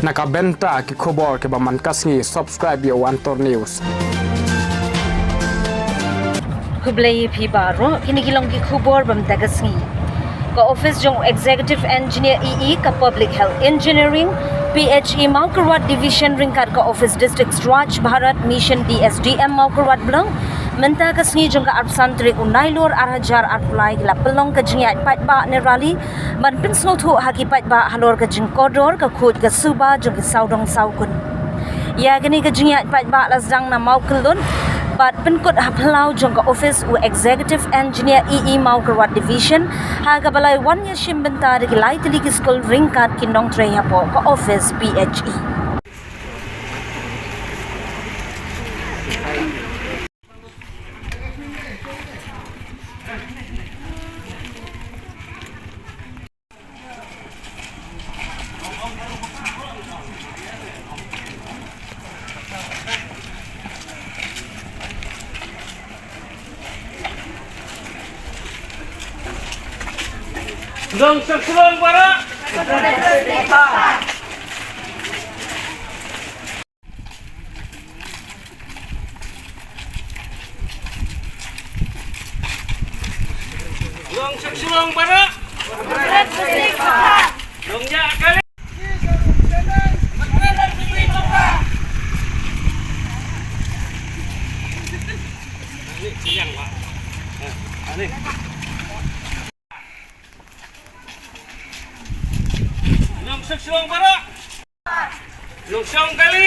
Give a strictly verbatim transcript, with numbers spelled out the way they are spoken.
Na ka bynta ki khubor kiba man ka sngi, subscribe ïa u Antor News. Khublei ïa phi baroh, kine ki long ki khubor ba mynta ka sngi. Ka office jong u Executive Engineer E E ka Public Health Engineering, P H E Mawkyrwat Division ryngkat ka office District Swachh Bharat Mission D S D M Mawkyrwat Block, mynta ka sngi jong ka arphew san tarik u Nailur ar hajar arphew lai ki la pynlong ka jingïaid paidbah ne rally ban pynsngewthuh ha ki paidbah halor ka jingkordor ka khuid ka suba jong ki sawdong sawkun. Ïa kane ka jingïaid paidbah la sdang na Mawkyllun bad pynkut ha phyllaw jong ka office u Executive Engineer E E Mawkyrwat Division, ha kaba la wan ïashim bynta da ki lai tylli ki skul ryngkat ki nongtrei hapoh ka office P H E. Long suk suk baroh. Long suk suk baroh. Long ïa kali. Long suk suk baroh. Long suk kali.